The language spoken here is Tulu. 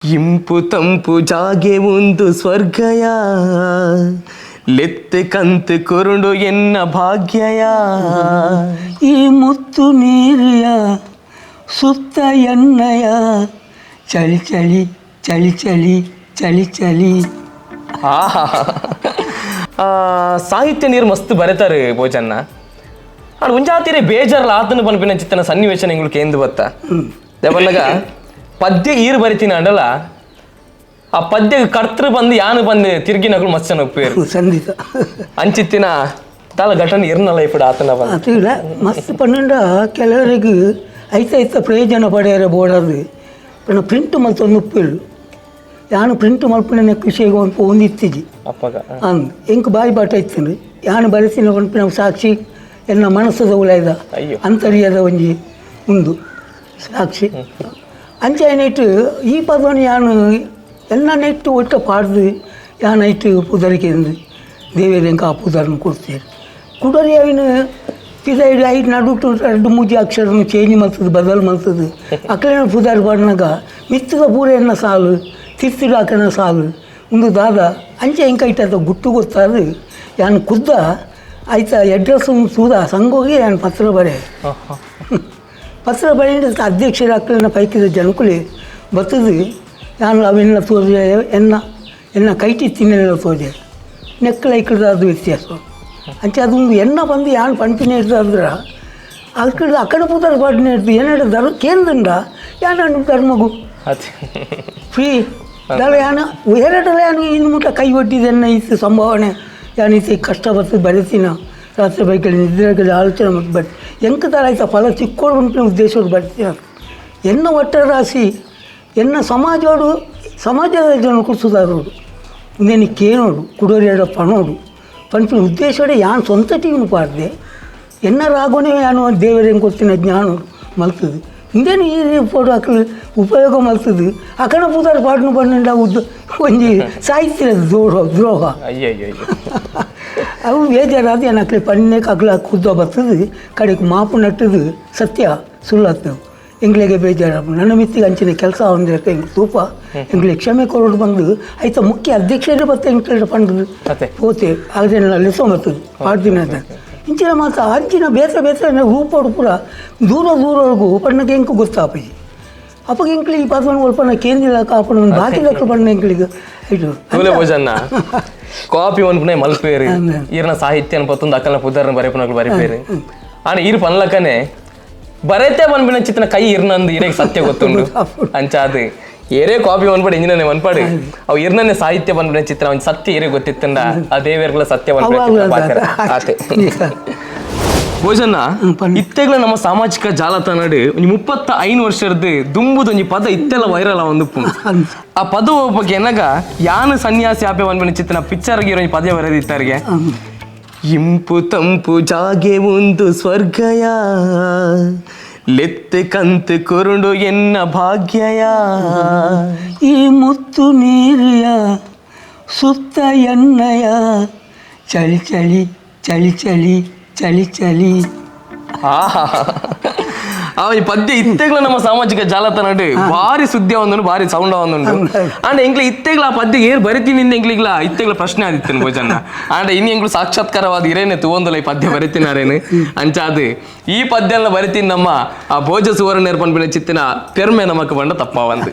ಇಂಪು ತಂಪು ಜಾಗೆ ಒಂದು ಸ್ವರ್ಗಯ, ಲೆತ್ತು ಕಂತು ಕುರುಂಡು ಎನ್ನ ಭಾಗ್ಯಯ. ಈ ಮುತ್ತು ನೀರಿಯ ಸುತ್ತ ಎನ್ನಯ, ಚಳಿ ಚಳಿ ಚಳಿ ಚಳಿ ಚಳಿ ಚಳಿ. ಆಹಾ. ಸಾಹಿತ್ಯ ನೀರು ಮಸ್ತ್ ಬರೆತಾರೆ ಭೋಜನ್ನ. ಆಡ್ ಒಂಜಾತಿರೆ ಬೇಜಾರ್ಲ ಆತನ ಪನ್ಪಿನ ಚಿತ್ತನ ಸನ್ನಿವೇಶನ ಎಂಗಳು ಕೇಂದು ಬತ್ತ ದೇವಲ್ಲಗ ಪದ್ಯ ಈರು ಬರಿತೀನಿ ಅಂಡಲ, ಆ ಪದ್ಯ ಕರ್ತೃ ಬಂದು ಯಾನು ಬಂದು ತಿರುಗಿ ನಗಳು ಮಸ್ತ್ ಜನ ಒಪ್ಪೇರು. ಸಂದಿತ. ಅಂಚಿತ್ತಿನ ತಾಲ ಘಟನೆ ಇರ್ನ ಲೈಫ್ ಆತನ ಬಂದು. ಅದು ಮಸ್ತ್ ಪನ್ನಂಡ ಕೆಲವರಿಗೆ ಐತ ಐತ ಪ್ರಯೋಜನ ಪಡೆಯರೆ ಬೋಡದು ಪಂಡ ಪ್ರಿಂಟ್ ಮಲ್ತೊಂದು ಉಪ್ಪೇಳು. ಯಾನು ಪ್ರಿಂಟ್ ಮಲ್ಪುನ ಖುಷಿಗೆ ಒಂದು ಒಂದಿತ್ತಿಜಿ. ಅಪ್ಪಗ. ಅಂದ್ ಎಂಕ್ ಬಾಯಿ ಬಾಟ ಇತ್ತು. ಯಾನು ಬರೆಸಿನ ಪನ್ಪಿನ ಸಾಕ್ಷಿ ಎನ್ನ ಮನಸ್ಸದ ಉಲೈದ ಅಂತರ್ಯದ ಒಂಜಿ ಉಂದು ಸಾಕ್ಷಿ. ಅಂಚೆ ನೆಟ್ಟು ಈ ಪದವನ್ನು ಯಾನು ಎಲ್ಲ ನೆಟ್ಟು ಒಟ್ಟ ಪಾಡ್ದು ಯಾನ್ ಐಟ್ ಪುದರಿಕೆಂದು ದೇವೇರೆಂಕ ಆ ಪುದರ್ನ ಕೊಡ್ತೇನೆ. ಕುಡರಿ ಅವಿನ ಪಿದೈಡ್ ಐಟ್ ನಡುಟು ರಡ್ಡು ಮೂಜಿ ಅಕ್ಷರನು ಚೇಂಜ್ ಮಲ್ತದು, ಬದಲು ಮಲ್ತದು. ಅಕ್ಲೇನ ಪುದರ್ ಪಾಡ್ನಗ ಮಿತ್ತದ ಪೂರ ಎನ್ನ ಸಾಲು, ತಿರ್ತಿಡು ಅಕನ ಸಾಲು ಉಂದು ದಾದ ಅಂಚೆ ಎಂಕ ಐಟ್ ಗುಟ್ಟು ಗೊತ್ತಾದು. ಯಾನ್ ಖುದ್ದ ಐತ ಅಡ್ರೆಸ್ ತೂದ ಸಂಗೋಗಿ ಯಾನ್ ಪತ್ರ ಬರೆ. ಪತ್ರ ಬರೆಯಿಂದ ಅಧ್ಯಕ್ಷರ ಅಕ್ಕಲಿನ ಪೈಕಿದ ಜನಕುಲಿ ಬತ್ತದು. ಯಾನ್ ಅವೆಲ್ಲ ತೋಜೆ, ಎನ್ನ ಎನ್ನ ಕೈಟಿ ತಿನ್ನೆಲ್ಲ ತೋಜೆ ನೆಕ್ಕಲ ಐಕಡ್ದ ಅದು ವ್ಯತ್ಯಾಸ. ಅಂಚೆ ಅದೊಂದು ಎಣ್ಣ ಬಂದು ಯಾನ್ ಪಂಪಿನ ಹಿಡ್ದು ಅಕ್ಕಡ ಅಕ್ಕಡ ಪೂತಾರ ಪಾಡಿನ ಹಿಡ್ದು ಏನಾಡ ಧರ್ಮ ಕೇಂದ್ರಂಡ ಯಾನ ಧರ್ಮಗು ಅದೇ. ಫ್ರೀ ದಾಲ ಯಾನ ಎರಡಲ್ಲ ಯಾನು ಇನ್ನು ಮುಟ್ಟ ಕೈ ಒಡ್ಡಿದೆನ್ನ ಇತ್ತು ಸಂಭಾವನೆ. ಯಾನ್ ಇತ್ತು ಕಷ್ಟ ಬರ್ತದೆ ಬರೀತೀನ, ರಾತ್ರಿ ಬೈಕಲ್ಲಿ ನಿದ್ರೆ ಆಲೋಚನೆ ಮತ್ತು ಬಟ್ ಎಂಕ ದಾಲ ಆಯ್ತಾ ಫಲ ಚಿಕ್ಕೋಡು ಉಂಟಿನ ಉದ್ದೇಶೋಡು ಬರ್ತೀನ. ಎನ್ನ ಒಟ್ಟ ರಾಶಿ ಎನ್ನ ಸಮಾಜೋಡು ಸಮಾಜದ ಜನಕ್ಕೂ ಸುಧಾರೋಡು ಉಂದೇನಿ ಕೇನೋಡು ಕುಡೋರಿಯಾಡ ಪಣೋಡು ಪನ್ಪಿನ ಉದ್ದೇಶೋಡೆ ಯಾನ್ ಸ್ವಂತ ಟಿವಿನ ಪಾಡ್ದೆ. ಎನ್ನ ರಾಗೋನೇ ಯಾನು ದೇವರೇನು ಕೊಡ್ತೀನಿ ಜ್ಞಾನೋಡು ಮಲ್ತದು. ಇಂದೇನು ಈ ಫೋಟೋ ಅಕ್ಲು ಉಪಯೋಗ ಮಲ್ತದು. ಅಕಣ ಪೂತಾರ ಪಾಡ್ನು ಪಂಡ ಉದ್ದ ಒಂಜಿ ಸಾಹಿತ್ಯದ ದ್ರೋಹ ದ್ರೋಹ. ಅಯ್ಯಯ್ಯೋ ಅಯ್ಯೋ. ಅವು ಬೇಜಾರಾದ ಏನು ಅಕ್ಲೆ ಪನ್ನೆ ಅಗ್ಲ ಕುದ್ದ ಬರ್ತದೆ. ಕಡೆಗೆ ಮಾಪು ನಟ್ಟದು ಸತ್ಯ ಸುಳ್ಳಾತು. ಎಂಗ್ಲಿಗೆ ಬೇಜಾರ ನನ್ನ ಮಿತ್ತಿಗೆ ಅಂಚಿನ ಕೆಲಸ ಒಂದಿರಕ್ಕೆ ಎಂಕ್ ತೂಪ ಎಂಗ್ಲಿಗೆ ಕ್ಷಮೆ ಕೊರಡು ಬಂದು ಆಯ್ತಾ ಮುಖ್ಯ ಅಧ್ಯಕ್ಷರೇ ಬತ್ತ ಎಂಕ್ಲೆ ಪಂಡದು. ಅತ್ತೆ. ಪೋತೆ ಅದನ್ನ ಲೆಸೋ ಬರ್ತದೆ ಪಾಡ್ದಿನ ಅಂತ. ಇಂಚಿನ ಮಾತ ಅಂಚಿನ ಬೇತ್ರ ಬೇತ್ರ ರೂಪೋಡು ಪೂರ ದೂರ ದೂರವರೆಗೂ ಪಣ್ಣಗೆ ಎಂಕು ಗೊತ್ತಾಪಜಿ. ಅಪ್ಪಗೆ ಎಂಕ್ಲಿ ಈ ಪಾತ್ವನ ಒಲ್ಪನ ಕೇಂದ್ರ ಕಾಪಣ ಬಾಕಿ ದಕ್ಕಲು ಪಣ್ಣ ಎಂಕ್ಲಿಗೆ ಇದು. ತೂಲೆ ಭೋಜನ್ನ, ಕಾಪಿ ಒನ್ಪುನೆ ಮಲ್ಪೇರು, ಈರ್ನ ಸಾಹಿತ್ಯ ಪತ್ತೊಂದು ಅಕ್ಕಲ್ನ ಪುದರ್ನ ಬರೆಪುನಕ್ಲು ಬರೆಪೇರು. ಆಂಡ ಈರ್ ಪನ್ಲಕನೆ ಬರೆತೆ ಪನ್ಪಿನ ಚಿತ್ತನ ಕೈ ಇರ್ನಂದು ಇರೇಗ್ ಸತ್ಯ ಗೊತ್ತುಂಡು. ಅಂಚಾದು ಏರೇ ಕಾಪಿ ಒನ್ಪಡು ಇಂಜಿನೇ ಒನ್ಪಾಡು ಅವು ಇರ್ನನ್ನೇ ಸಾಹಿತ್ಯ ಪನ್ಪಿನ ಚಿತ್ರ ಒಂಜಿ ಸತ್ಯ ಏರೇ ಗೊತ್ತಿತ್ತಂಡ ಆ ದೇವೇರ್ಗಳ ಸತ್ಯ ಪನ್ಪಿನ ಚಿತ್ರ ಪಾತೆರ. ಆತೆ ಭೋಜನ. ಪನ್ನಿ. ಇತ್ತೆಗ್ಲ ನಮ್ಮ ಸಾಮಾಜಿಕ ಜಾಲತಾಣಡ್ ಒಂಜಿ 35 ವರ್ಷದ ದುಂಬುದ ಒಂಜಿ ಪದ ಇತ್ತೆಲ್ಲ ವೈರಲ್ ಒಂದು. ಆ ಪದ ಒಬ್ಬ ಎನಗ ಯಾನು ಸನ್ಯಾಸಿ ಆಪೆ ಪನ್ಪಿನ ಚಿತ್ತನ ಪಿಕ್ಚರ್ ಒಂಜಿ ಪದ ಬರೆದಿತ್ತಾರಿಗೆ. ಇಂಪು ತಂಪು ಜಾಗೆ ಒಂದು ಸ್ವರ್ಗಯ, ಲೆತ್ತು ಕಂತು ಕುರುಂಡು ಎನ್ನ ಭಾಗ್ಯಯ. ಈ ಮುತ್ತು ನೀರಿಯ ಸುತ್ತ ಎನ್ನಯ, ಚಳಿ ಚಳಿ ಚಳಿ ಚಳಿ ಚಳಿ ಚಳಿ. ಆಹಾ. ಆ ಈ ಪದ್ಯ ಇತ್ತೆಗ್ಲ ನಮ್ಮ ಸಾಮಾಜಿಕ ಜಾಲತಾಣಡ್ ಭಾರಿ ಸುದ್ದಿ ಒಂದುಂಡು, ಭಾರಿ ಸೌಂಡ್ ಒಂದುಂಡು. ಆಂಡ ಎಂಕ್ಲೆ ಇತ್ತೆಗ್ಲ ಆ ಪದ್ಯ ಏರ್ ಬರಿತೀನಿ ಎಂಕ್ಲಿಗ್ಲ ಇತ್ತೆಗ್ಲ ಪ್ರಶ್ನೆ ಆದಿತ್ತನು ಭೋಜನ್ನ. ಆಂಡ ಇನ್ನು ಎಂಕ್ಲು ಸಾಕ್ಷಾತ್ಕಾರವಾದ ಇರೇನೆ ತುವಂದುಲ ಈ ಪದ್ಯ ಬರಿತೀನಾರೇನು. ಅಂಚಾದು ಈ ಪದ್ಯನ ಬರಿತೀನಿ ನಮ್ಮ ಆ ಭೋಜ ಸುವರ್ಣೇರ್ ಪನ್ಪಿನ ಚಿತ್ತಿನ ಪೆರ್ಮೆ ನಮಕ್ ಬಂಡ ತಪ್ಪಾವಂದು.